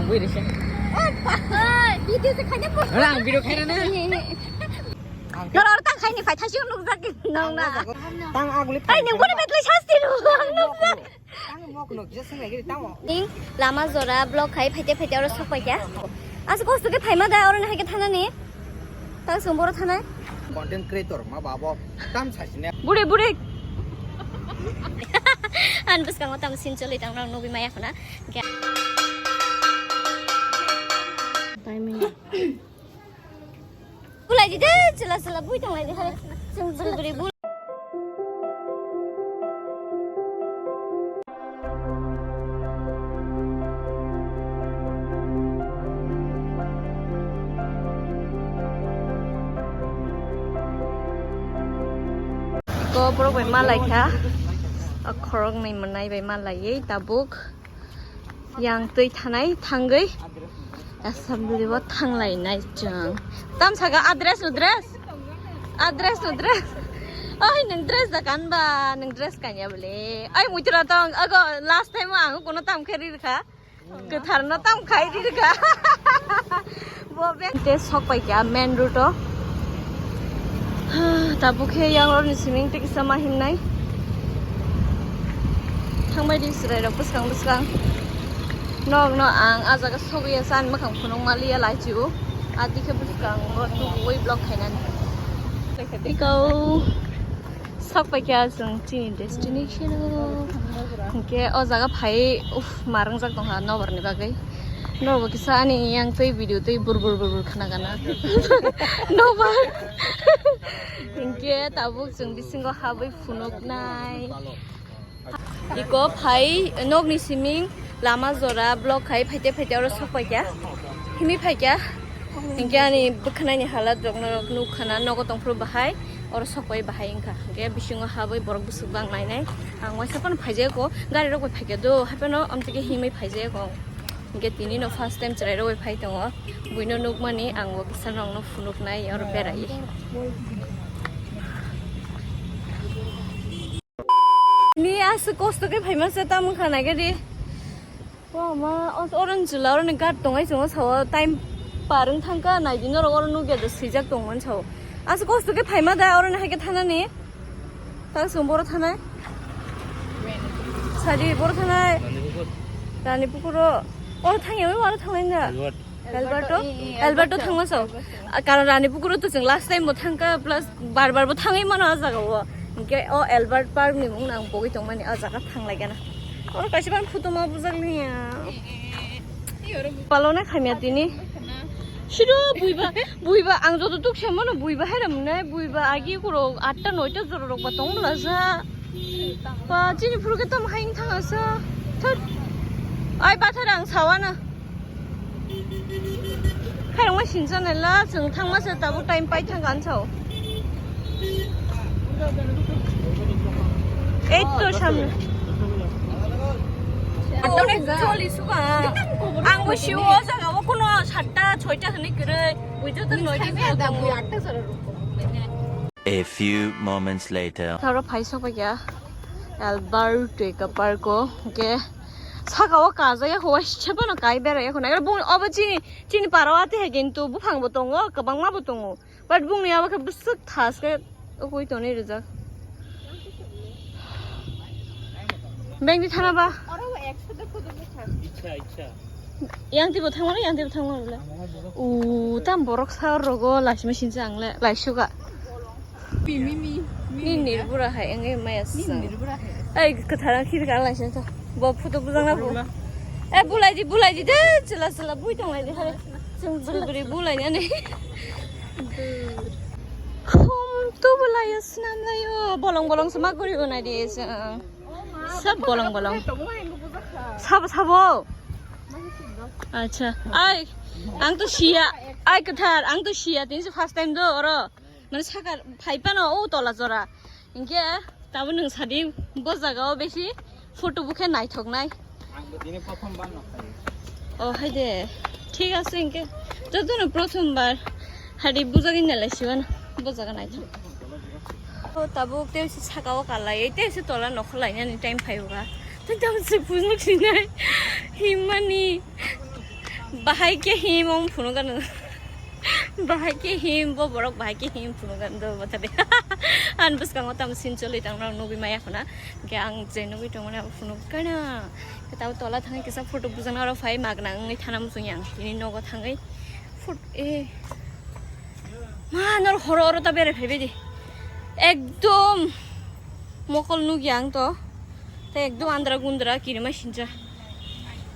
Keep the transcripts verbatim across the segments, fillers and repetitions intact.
Video se khaina po. Rang video khaina na. Nor or tang khaini phai thasi nukjak nang na. Tang aguli. Ai, nang boni betlai sasti ro. Ang nukjak. Ang mok nuk je sing lagi tamo. Ning lama jora block khai phaite phaite oro sok paikha. As kosto ke phaima da oro nahai ke thanani. Tang sung boro thanai. Content creator ma babo tam sasine. Bure bure. An bwskango tam sin choli tang nang nugwi maya khuna. Timing. Bulai di de, chwla chwla bui tong lai di hai. Chwng bwrwi bwrwi bul. Ko borok bai malai kha. A khorok ni mwnai bai malai tabuk. Yang twi thanai thangwi assembly o thanglai nai chwng. Tam saka address no dress? Address no dress? Oi, nwng dress da kan ba? Nwng dress kanya bole. Oi, muitura tong. Ago last time ang kono tam khe ri kha. Kwthar no tam khai ri kha. Bo bag te sok pai kha main road o. Tabuk khe yang rok ni siming tei kisa ma himnai. Thangbai di chwrai rok bwskang bwskang. Nok no ang ah jaga sogwi ya chan mwkhang phunuk maliya lai chi o. Adi khe bwskang o tubuwi vlog khainani. Iko. Sok pai kha chwng chini destination o. Hinkhe o jaga phai, uff, ma rwngjak tongkha nobar ni bagwi. Nobar kisa ani yang tei video tei bur bur bur bur khna gana. Nobar. Hinkhe tabuk chwng bisingo habwi phunuknai. Iko phai nokni siming lama jora block khai phaite phaite oro sok paikha. Himwi phaikha. Hinkhe ani bwkhwnai ni halat rok norok nuk khana nogo tongphuru bahai oro sok pai bahai wngkha. Hinkhe bisingo habwi borok bwswk bang nainai. Ang waisa phano phaijak o gari rok bai phaikha do hapheno amtwkhe himwi phaijak o. Hinkhe tini no first time chwrai rok bai phai tongo. Buino nukmani ang bo kisa nokno phunuknai oro berai. Ni aswk kosto khe phaima se tamo wngkha naikhe di. O ma, o, orange chwla, oroni guard tongai chwngno sao, time par wng thangkha, naidi norok oro nukya do swijak tongmani sao. Aswk kosto khe phaima da, oroni hai khe thanani. Tang chwng boro thanai. Sadi, boro thanai. Rani pukur. Rani pukur o. Oro thangya, oro thanglai na. Albert. Alberto? Eh, eh, Alberto Alberto. Thangma sao? Alberto. Ah, karon Rani pukur o to chwng last time bo thangkha, plus bar bar bo thangwi mano ah jaga o. Hinkhe o Albert Park ni mung nang pogwi tongmani ah jaga thanglai gana. Oro kaisa ban photo ma bujak liya. Eh, eh, eh, oro Palo na khamya tini. Khana. Sido buiba, buiba ang joto tuk se mano buiba hai ram nai, buiba agi kuro atta noita jora rok ba tong la ja. Ba chini phuru khe tamo hai thang asa. Thut. Ai bathar ang sawana. Khairokma sinsa naila, chwng thangma se tabuk time pai thang kan sao. Ei to samne. Atta choli suka. Ang bo siwo jaga o kuno satta soita hwnwi kwrwi. Buijo to noiti. A few moments later. Taro phai sok ya. Alberto ka parko ke. Saka o kaja ya ho se bano kai bera ya ho na. Bung obo chini, chini paro ate he kintu buphang bo tongo, kabangma bo tongo. But bung ni abo ke bwswk thas ke ukui toni rijak. Beng di thana ba. Oro ekso de kudu bwkha. Icha, icha. Yang tibo thangmano, yang tibo thangmano le. U tam borok sa rogo laisima sinsa ang le laisuga. Mi, mi, mi, mi. Ni nirbura hai, ang e maya sa. Ni nirbura hai. Ai, kwthara khir ka laisima sa. Bo photo bujang na bo. Eh, bulai di, bulai di de, chwla, chwla, bui tong lai di, hai. Chwng bwrwi bwrwi bulai nani. Hum, tu bulai ya, snam lai yo. Bolong, bolong sama guri unai di, chwng. Sab bolong bolong. Sabo, sabo. Acha. Ai, ang to siya. Ai, kwthar, ang to siya. Tini se first time do oro. Mane saka phai pano o tola jora. Hinkhe tabo nwng sadi bo jaga o besi photo bukhe naithok nai. Ang bo tini prothom bar no phai. O hai de. Thik ase hinkhe. Jotono prothom bar. Hadi bujagwi nalai siwan. Bo jaga naithok. O tabuk tei se saka o kalai, tei se tola nokhor lainani time phai uga. Tei tamo se phunuk sinai. Himmani. Bahai khe him wng phunukgano. Bahai khe him, bo borok bahai khe him phunukgano do botade. Ani bwskango tamo sin choli tangrok nugwi maya khuna. Hwnkhe ang je nugwi tongmani abo phunukgana. Khe tabo tola thangwi kisa photo bujana oro phai magna wngwi thana muchung yang. Tini nogo thangwi phot-, eh. Ma, nor horo oro ta berai phaibai di. Ekdom mokol nukya ang to. Ta ekdom andra gundra kirima sincha.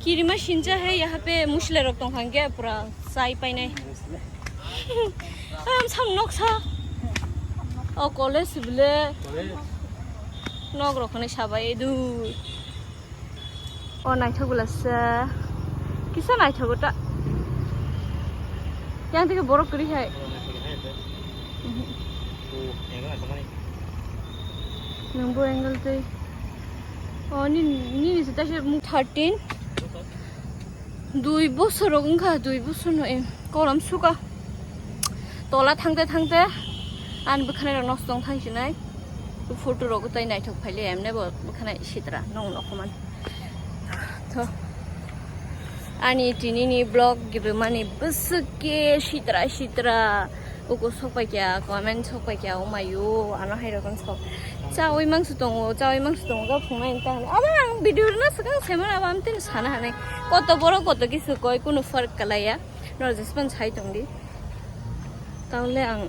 Kirima sincha hai yaha pe musle rok tong khang khe pura chai painai. Am sam noksa. O college bile. Nok rok khone sabai du. O naithok bwla se. Kisa naithok ta. Yang tike borok kwrwi hai. Nang bo angle tei. O ni, ni ni sita se thirteen. Dui bosor rok wngkha, dui bosor no em korom suka. Tola thangte thangte ani bwkhanai rok nosto wng thang sinai. Photo rok tai naithok phaile emne bo bwkhanai sitra nong nokhoman. To ani tini ni vlog gibimani bwswk ke sitra sitra uko sok pai kya, comment sok pai kya, o mayo ano hai rokon sok. Chawi mangsu tongo, chawi mangsu tongo ga phungnai ta. Aba ang video na swkang saimano aba amtini sana hanai. Koto borok koto kisu koi kunu fark kalaya. Nor jespan sai tongdi. Taule ang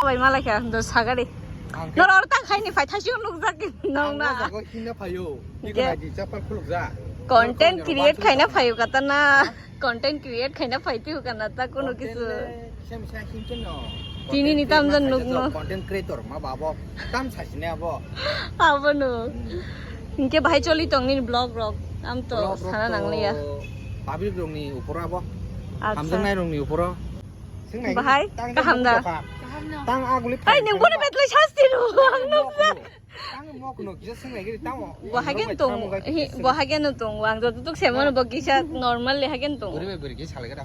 bai malai kha do sagari. Ang khe Nor or ta khaini phai thaisio nukjak nong na. Ang o jago himna phaio. Iko Ge- naidi chapal khulukja. Content Nor create khulukja. Khaina phaio kata na. Ha? Content create khaina phai tio kana ta kunu Content kisu. Le sem sa him keno. Tini ni Content tamjan create nukno. Content creator ma babo. Tam sasine abo. Abono. Hingke bahai choli tong nini vlog rok. Am to Vlog rok sana to nangliya. Public rokni uporo abo. Acha. Hamjaknai rokni uporo. Swngnai Bahai, tang kaham da? Tang aguli Hai, nung bono betlai sasti ro, ang nukjak. Tang mok no kisa swngnai giri tamo. Bo hagen tong, hi, bo hagen tong, ang joto tuk semano bo kisa normal le hagen tong. Buri bai buri kisa salai gada.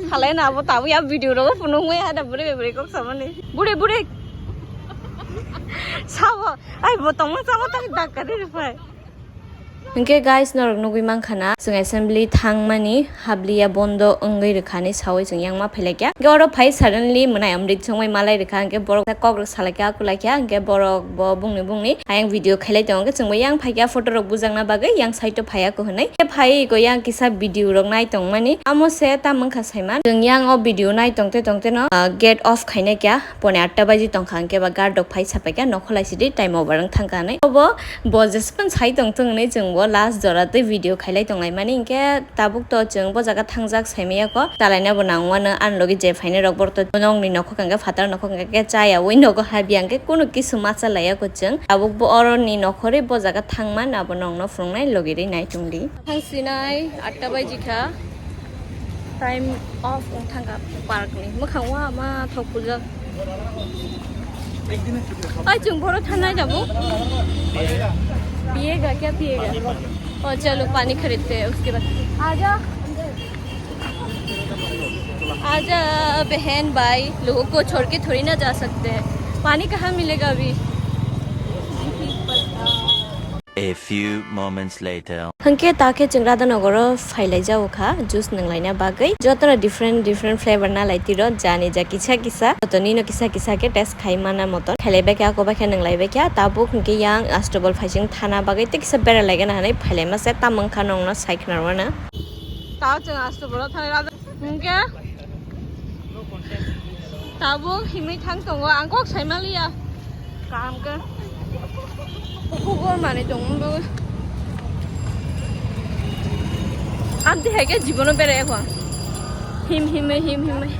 Salai na abo tabu ya video ro phunung mai hada buri bai buri kok samani. Buri buri. Sabo, ai bo tongma sabo tang dak kari pai. Hingke guys, norok nugui mankha na, chwng assembly thangmani habliya bondo wngwi rwkha hinwi saui chwng yang ma phailaikha. Hingke oro phai suddenly mwnai amrit chongwi malai rwkha, hingke borok kok rwk salaikha, kulaikha, hingke borok bo bungni bungni ayang video khailai tongo, hingke chwngbo yang phaikha photo rok bujakna bagwi yang side o phaiya ko hinwi. Hingke phai ko yang kisa video rok nai tongmani, amo se tamo wngkha saiman. Chwng yang o video nai tongte tongte no, ah, gate off khainai kha. Pone atta baji tongkha, hingke ba guard rok phai sapaikha, nokholai sidi time over wng thangkha hinwi. Obo bo jespan sai tongthung hinwi chwng bo last jora tei video khailai tonglaimani, hingke tabuk to chwng bo jaga thangjak saimaya kho, talaina bo nangwano, ani logi je phainai rok borok to nokni nokhok hingke phatar nokhok hingke chayawi nogo habya hingke kunu kisu ma chalaiya kho chwng. Tabuk bo oroni nokhorwi bo jaga thangman abo nokno phunuknai logi ri nai tongdi. Thang sinai atta baji kha. Time off wng thangkha park ni. Mwkhang wa ma thok puljak. Ai, chwng boro thanai jabu. Piyega kya piyega? Oh, chalo, pani kharidte, uske baad. Aaja. Aaja, behen, bhai, logo ko chhod ke thodi na ja sakte hain. Pani kahan milega abhi? A few moments later. Hwnkhe ta khe chwng Radhanogoro phailaijao kha juice nwnglaina bagwi. Jotono different different flavor nalaitiro, jani ja kisa kisa, jotonino kisa kisa khe taste khai mana motor. Khailaibai kha, akobai khe nwnglaibaikhya. Tabuk hwnkhe yang Astobol phaising thana bagwi tei kisa beralaigana hinwi phailaima se, tamo wngkha nokno sai khwnarwana. Ta chwng Astobolo thangwi Radha. Hwnkhe tabuk himwi thang tongo, ang kok sai maliya. Kaham khe. Kukur manwi tongmung bagwi. Amtwi hai khe jibono berai ya kho. Him himwi, him himwi.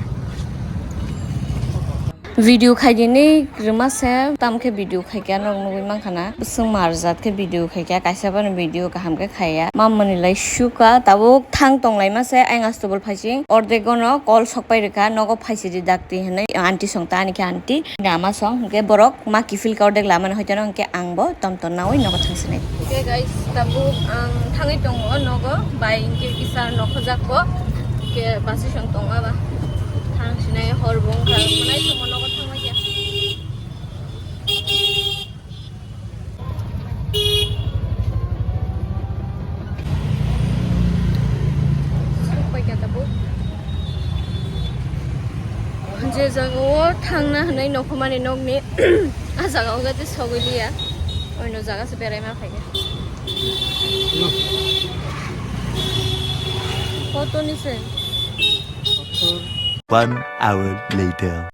Video khaidini rwma se, tamo khe video khaikha norok nugwi mankha na. Bwswng marjak khe video khaikha, kaisa phano video kaham khe khaiya. Mamani lai sukha, tabuk thang tonglaima se, ayang Astobol phaising ordek gono call sokpai rwkha, nogo phaisidi dakti hinwi aunty song ta, ani khe aunty. Ama song hwnkhe borok ma kiphil ka ordek lamani hoiteno hwnkhe ang bo tom tom naui nogo thangsinai. Okay guys, tabuk ang thangwi tongo nogo, bai hwnkhe kisa nokhojak bo, hwnkhe basi song tongo aba. Thangsinai hor bo wngkha, mwnai thangma nogo thangbai kha. Je jagao thangna hwnwi nokhormani nokni, a jagao gate sogwi liya. Oino jaga se beraima phaikha. Photo ni se. One hour later.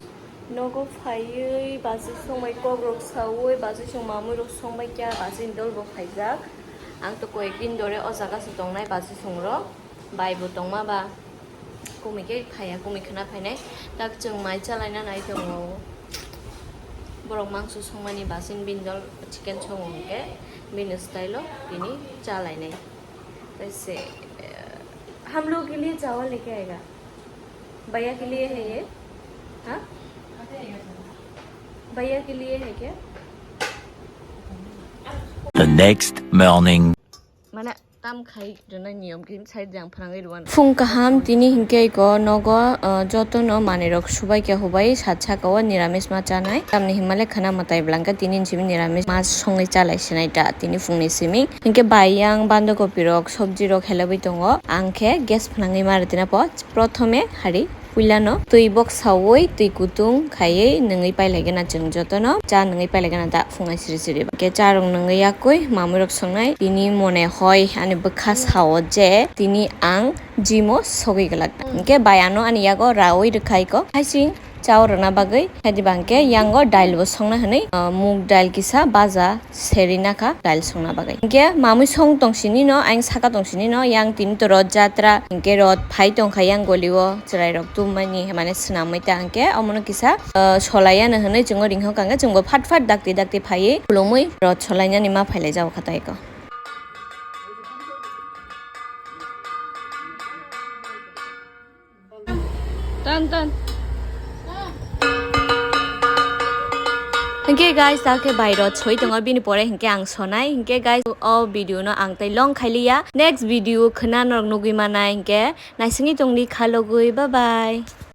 Nogo phaiwi bachwi songbai kokrok saui bachwi song mamwi rok songbai kya bachwi dol bo phaijak. Ang to koyek din dore o jaga se tongnai bachwi song rok. Bai bo tongma ba kumui khe phaiya, kumui khwna phainai. Tak chwng mai chalaina nai tongo. Borok mangso songmani basin bini dol chicken songo hwnkhe bini style o tini chalainai. Kaise, eh, हम लोग के लिए चावल लेके आएगा। भैया के लिए है ये। हाँ? भैया के लिए है क्या? The next morning. Mane tam khai rwna niyom khe side jang phrangwi rwano. Phung kaham tini hinkhe iko nogo, ah, jotono manwirok subai khe hubai sat saka o niramis ma chanai. Tamni hinmale khwna mwtai bwlangkhe tini simi niramis ma songwi chalai sinai ta tini phungni simi. Hinkhe bai yang bandha kopi rok, sobji rok helebwi tongo. Ang khe gas phnangwi ma rwtina po. Prothome hari puilano twi bok saui twi kutung khaiwi nungwi pailaigena chwng jotono cha nungwi pailaigena da phungai siri siri. Hwnkhe cha rok nungwi yakwi mamwi rok songnai tini mone hoi ani bwkha sao je tini ang gym o sogwi glak. Hwnkhe bai ano ani yago raui rwkhaiko haising chao rwna bagwi. Hadi bangkhe yango dail bo songna hwnwi, ah, mug dail kisa baja seri nakha dail songna bagwi. Hwnkhe mamwi song tong sini no, ayang saka tong sini no, yang tini to rot jatra, hwnkhe rot phai tongkha yang goli o chwrai rok tummani, mane swnamwi ta hwnkhe omono kisa, ah, solai ya no hwnwi chwngno ringkha hwnkhe chwngbo phat phat dakti dakti phaiwi khulumwi rot solai nani ma phailai jao kha tai ko. Tan, tan. Hwnkhe guys, ta khe bai rot soi tongo, bini pore hwnkhe ang sonai. Hwnkhe guys, o video no ang tai long khailiya. Next video khwna norok nugwi manai, hwnkhe naisingwi tongdi khalogwi. Bye bye.